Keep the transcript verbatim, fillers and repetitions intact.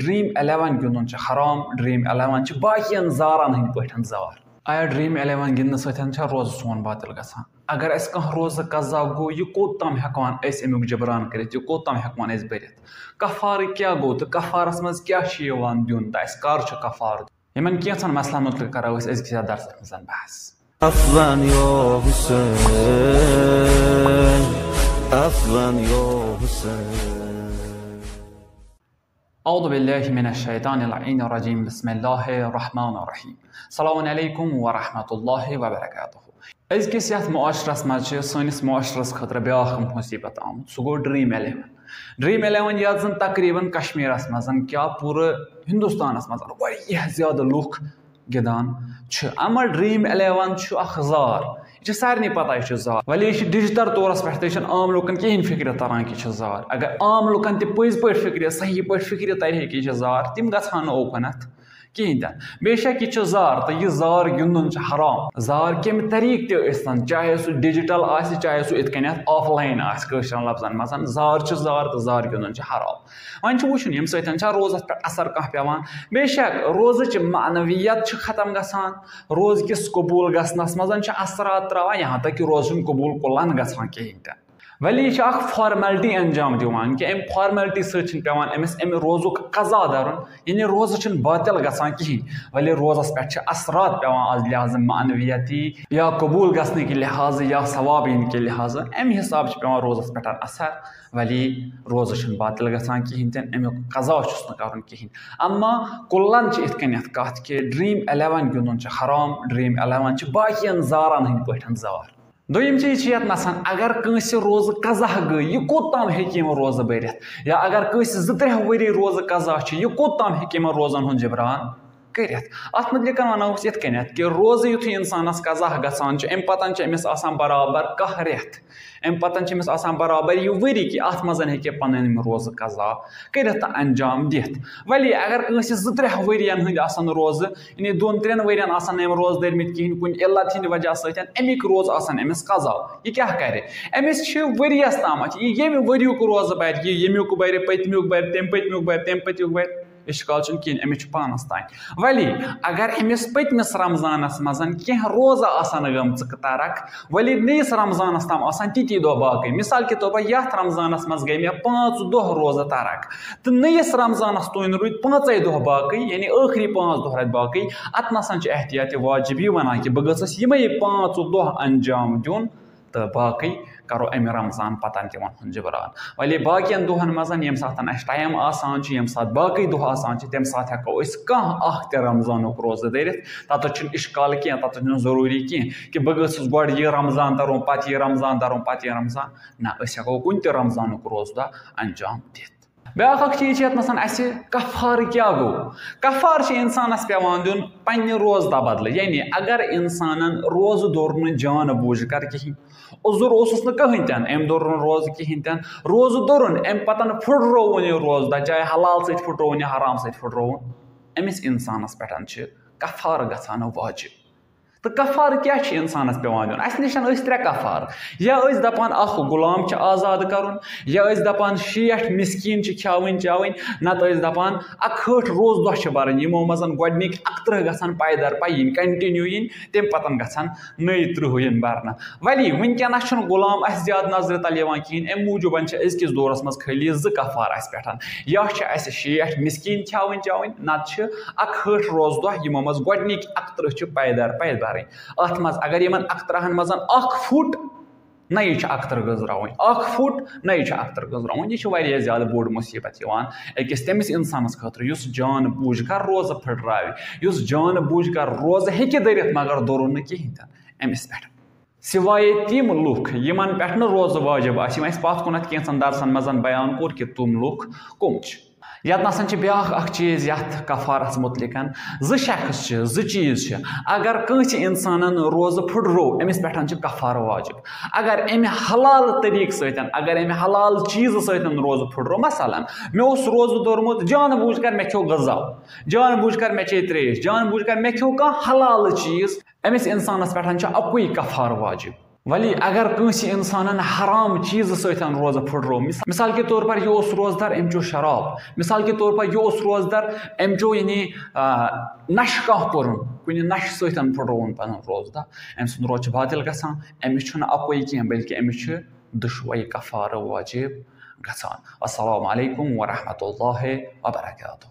Dream eleven گِنٛدُن چھُ حرام، ڈرٛیٖم اِلیوَن چھِ باقیَن زارَن ہٕنٛدۍ پٲٹھۍ زار۔ آیا ڈرٛیٖم اِلیوَن گِنٛدنہٕ سۭتۍ چھا روزٕ سون باطل گژھان؟ اگر اَسہِ کانٛہہ روزٕ قضا گوٚو، یہِ کوٚت تام ہٮ۪کہون أسۍ اَمیُک جبران کٔرِتھ، یہِ کوٚت تام ہٮ۪کہون أسۍ بٔرِتھ؟ کفارٕ کیٛاہ گوٚو تہٕ کفارَس منٛز کیٛاہ چھُ یِوان دیُن تہٕ اَسہِ کر چھُ کفارٕ دیُن؟ یِمَن کینٛژَن مسلن مُتعلِق کَرو أسۍ أزکِس یَتھ درسَس منٛز بحث۔ Aslan yo Hussein, Aslan yo Hussein. اعوذ باللہ من الشیطان اللعین الرجیم، بسم اللہ الرحمن الرحیم۔ السلام علیکم ورحمۃ اللہ وبرکاتہ۔ أزکِس یَتھ معاشرَس منٛز چھِ سٲنِس معاشرَس خٲطرٕ بیٛاکھ مُصیٖبت آمُت، سُہ گوٚو ڈرٛیٖم اِلیوَن۔ ڈرٛیٖم اِلیوَن یَتھ زَن تقریٖباً کشمیٖرَس منٛز کیٛاہ پوٗرٕ ہِندُستانَس منٛز واریاہ زیادٕ لُکھ گِنٛدان چھِ۔ اَما ڈرٛیٖم اِلیوَن چھُ اَکھ زار، یہِ چھِ سارنٕے پَتہ یہِ چھُ زار، ولی یہِ چھِ ڈِجِٹَل طورَس پٮ۪ٹھ تہِ چھِنہٕ عام لُکَن کِہیٖنۍ فِکرِ تَران کہِ یہِ چھُ زار۔ اگر عام لُکَن تہِ پٔزۍ پٲٹھۍ فِکرِ، صحیح پٲٹھۍ فِکرِ تَرِ ہے کہِ یہِ چھِ زار، تِم گژھٕ ہَن نہٕ اوکُنَتھ کِہیٖنۍ تہِ نہٕ۔ بے شک یہِ چھُ زار تہٕ یہِ زار گِنٛدُن چھُ حرام۔ زار کَمہِ طریٖقہٕ تہِ ٲسۍ تَن، چاہے سُہ ڈِجِٹَل آسہِ، چاہے سُہ یِتھ کٔنٮ۪تھ آف لاین آسہِ کٲشرٮ۪ن لفظن منٛز، زار چھُ زار تہٕ زار گِنٛدُن چھُ حرام۔ وۄنۍ چھُ وٕچھُن ییٚمہِ سۭتۍ چھا روزَس پٮ۪ٹھ اثر کانٛہہ پٮ۪وان۔ بے شک روزٕچ معنویت چھِ ختم گژھان، روزٕ کِس قبوٗل گژھنَس منٛز چھِ اثرات ترٛاوان، یہاں تک کہ روزٕ چھُنہٕ قبوٗل کُلن گژھان کِہیٖنۍ تہِ۔ ولی یہِ چھِ اکھ فارمیلٹی انجام دِوان کہِ امہِ فارمیلٹی سۭتۍ چھِنہٕ پٮ۪وان أمِس امہِ روزُک قضا درُن، یعنی روزٕ چھُنہٕ باطل گژھان کِہیٖنۍ، ولی روزس پٮ۪ٹھ چھِ اثرات پٮ۪وان از لحاظ معنویتی یا قبوٗل گژھنہٕ کہِ لحاظہٕ یا ثواب یِنہٕ کہِ لحاظہٕ، امہِ حسابہٕ چھِ پٮ۪وان روزس پٮ۪ٹھ اثر، ولی روزٕ چھُنہٕ باطل گژھان کِہیٖنۍ تہِ نہٕ، امیُک قضا چھُس نہٕ کرُن کِہیٖنۍ۔ اما کُلن چھِ یِتھ کٔنٮ۪تھ کتھ کہِ ڈرٛیٖم اِلیوَن گِنٛدُن چھُ حرام، ڈرٛیٖم اِلیوَن چھِ باقین زارن ہٕنٛدۍ پٲٹھۍ زار۔ دوٚیِم چیٖز چھِ یَتھ نَسَن، اگر کٲنٛسہِ روزٕ قضا گٔے، یہِ کوٚت تام ہیٚکہِ یِم روزٕ بٔرِتھ؟ یا اگر کٲنٛسہِ زٕ ترٛےٚ ؤری روزٕ قضا چھِ، یہِ کوٚت تام ہیٚکہِ یِمَن روزَن ہُنٛد جبران کٔرِتھ؟ اَتھ مُتعلِق وَنو أسۍ یِتھ کٔنٮ۪تھ کہِ روزٕ یُتھُے اِنسانَس قضا گژھان چھُ، اَمہِ پَتَن چھِ أمِس آسان برابر کاہ رٮ۪تھ، اَمہِ پَتَن چھِ أمِس آسان برابر یہِ ؤری کہِ اَتھ منٛز ہیٚکہِ پَنٕنۍ یِم روزٕ قضا کٔرِتھ تہٕ انجام دِتھ۔ ولی اگر کٲنٛسہِ زٕ ترٛےٚ ؤرِین ہٕنٛدۍ آسَن روزٕ، یعنی دۄن ترٛٮ۪ن ؤرین آسَن نہٕ أمۍ روزٕ دٔرمٕتۍ کِہیٖنۍ، کُنہِ علت ہِنٛدِ وجہ سۭتۍ اَمِکۍ روزٕ آسَن أمِس قضا۔ یہِ کیٛاہ کَرِ؟ أمِس چھِ ؤریَس تامَتھ، یہِ ییٚمہِ ؤریُک روزٕ بَرِ، یہِ ییٚمیُک بَرِ، پٔتمیُک بَرِ، تَمہِ پٔتمیُک بَرِ، تَمہِ پٔتمیُک بَرِ، اِشکال چھُنہٕ کِہیٖنۍ، أمِس چھُ پانَس تام۔ ولی اگر أمِس پٔتمِس رمضانَس منٛز کینٛہہ روزٕ آسَن گٔمژٕ ترک، ولی نٔیِس رمضانَس تام آسَن تِتی دۄہ باقٕے۔ مثال کے طور پر یَتھ رمضانَس منٛز گٔے مےٚ پانٛژھ دۄہ روزٕ ترک، تہٕ نٔیِس رمضانَس تام روٗدۍ پانٛژَے دۄہ باقٕے، یعنی ٲخری پانٛژھ دۄہ روٗدۍ باقٕے، اَتھ نَسَن چھُ احتیاط واجب یہِ وَنان کہِ بہٕ گٔژھٕس یِمَے پانٛژھ دۄہ انجام دیُن تہٕ باقٕے کَرو اَمہِ رمضان پَتَن تِمَن ہُنٛد جبران۔ ولی باقیَن دۄہَن منٛز ییٚمہِ ساتَن اَسہِ ٹایم آسان چھُ، ییٚمہِ ساتہٕ باقٕے دۄہ آسان چھِ، تَمہِ ساتہٕ ہٮ۪کو أسۍ کانٛہہ اَکھ تہِ رمضانُک روزٕ دٔرِتھ۔ تَتَتھ چھُنہٕ اِشکال کینٛہہ، تَتَتھ چھُنہٕ ضروٗری کینٛہہ کہِ بہٕ گٔژھٕس گۄڈٕ یہِ رمضان تَرُن، پَتہٕ یہِ رمضان تَرُن، پَتہٕ یہِ رمضان۔ نہ، أسۍ ہٮ۪کو کُنہِ تہِ رمضانُک روزٕ دۄہ انجام دِتھ۔ بیٛاکھ اَکھ چیٖز چھِ یَتھ منٛز اَسہِ کفارٕ کیٛاہ گوٚو؟ کفارٕ چھِ اِنسانَس پٮ۪وان دیُن پنٛنہِ روزٕ تبدلہٕ۔ یعنی اگر اِنسانَن روزٕ دوٚر نہٕ جان بوٗجھ کر کِہیٖنۍ، عذر اوسُس نہٕ کٕہٕنۍ تہِ نہٕ، أمۍ دوٚر نہٕ روزٕ کِہیٖنۍ تہِ نہٕ، روزٕ دوٚرُن، أمۍ پَتَن پھٕٹرووُن یہِ روزٕ دۄہ، چاہے حلال سۭتۍ پھٕٹرووُن یا حرام سۭتۍ پھٕٹرووُن، أمِس اِنسانَس پٮ۪ٹھ چھِ کفارٕ گژھان واجب۔ تہٕ کفارٕ کیٛاہ چھُ اِنسانَس پٮ۪وان دیُن؟ اَسہِ نِش ٲسۍ ترٛےٚ کفارٕ۔ یا ٲسۍ دَپان اَکھ غلام چھُ آزاد کَرُن، یا ٲسۍ دَپان شیٹھ مِسکیٖن چھِ کھیٛاوٕنۍ چاوٕنۍ، نَتہٕ ٲسۍ دَپان اَکہٲٹھ روزٕ دۄہ چھِ بَرٕنۍ، یِمو منٛز گۄڈٕنِکۍ اَکترٕہ گژھن پایدَر پَیِنۍ، کَنٹِنیوٗ یِنۍ، تَمہِ پَتَن گژھن نٔے ترٕٛہ یِن بَرنہٕ۔ ولی وٕنکیٚنَس چھُنہٕ غلام اَسہِ زیادٕ نظرِ تَل یِوان کِہیٖنۍ، اَمہِ موٗجوٗبَن چھِ أزکِس دورَس منٛز خٲلی زٕ کفارٕ اَسہِ پٮ۪ٹھ۔ یا چھِ اَسہِ شیٹھ مِسکیٖن کھیٛاوٕنۍ چاوٕنۍ، نَتہٕ چھِ اَکہٲٹھ روزٕ دۄہ، یِمو منٛز گۄڈٕنِکۍ اَکترٕہ چھِ پایدَر پایدَر بَرٕنۍ۔ اَتھ منٛز اگر یِمَن اَکترٕہَن منٛز اَکھ فُٹ نَیہِ چھِ اَکترٕہ گٔنٛزراوٕنۍ، اَکھ فُٹ نَیہِ چھِ اَکترٕہ گٔنٛزراوٕنۍ۔ یہِ چھِ واریاہ زیادٕ بوٚڑ مُصیٖبت یِوان أکِس تٔمِس اِنسانَس خٲطرٕ، یُس جان بوٗجھ کر روزٕ پھٕٹراوِ، یُس جان بوٗجھ کر روزٕ ہیٚکہِ دٔرِتھ، مگر دوٚرُن نہٕ کِہیٖنۍ تہِ نہٕ أمِس پٮ۪ٹھ۔ سوائے تِم لُکھ یِمن پٮ۪ٹھ نہٕ روزٕ واجب آسہِ، یِم اَسہِ پتھ کُنتھ کینٛژن درسن منٛز بیان کوٚر کہِ تِم لُکھ کٕم چھِ۔ یتھ نسن چھِ بیٛاکھ اکھ چیٖز یتھ کفارس متعلقن، زٕ شخص چھِ، زٕ چیٖز چھِ۔ اگر کٲنٛسہِ انسانن روزٕ پھُٹرو، أمِس پٮ۪ٹھ چھِ کفارٕ واجب۔ اگر أمۍ حلال طریٖقہٕ سۭتۍ، اگر أمۍ حلال چیٖزٕ سۭتۍ روزٕ پھُٹرو، مثلاً مےٚ اوس روزٕ دوٚرمُت، جان بوٗجھ کر مےٚ کھیوٚو غذا، جان بوٗجھ کر مےٚ چیٚیہِ ترٛیش، جان بوٗجھ کر مےٚ کھیوٚو کانٛہہ حلال چیٖز، أمِس اِنسانَس پٮ۪ٹھ چھُ اَکُے کفارٕ واجب۔ ولی اگر کٲنٛسہِ انسانن حرام چیٖزٕ سۭتۍ روزٕ پھُٹروو، مِث-، مثال کے طور پر یہِ اوس روزدار، أمۍ چیوٚو شراب، مثال کے طور پر یہِ اوس روزدار، أمۍ چیوٚو یعنی، آ، نشہٕ کانٛہہ کوٚرُن، کُنہِ نشہٕ سۭتۍ پھُٹرووُن پنُن روزدار، أمۍ سُنٛد روزٕ چھُ باطل گژھان، أمِس چھُنہٕ اَپٲرۍ کینٛہہ، بلکہِ أمِس چھُ دُشوَے کفارٕ واجب گژھان۔ السلام علیکم ورحمۃ اللہ وبرکاتہ۔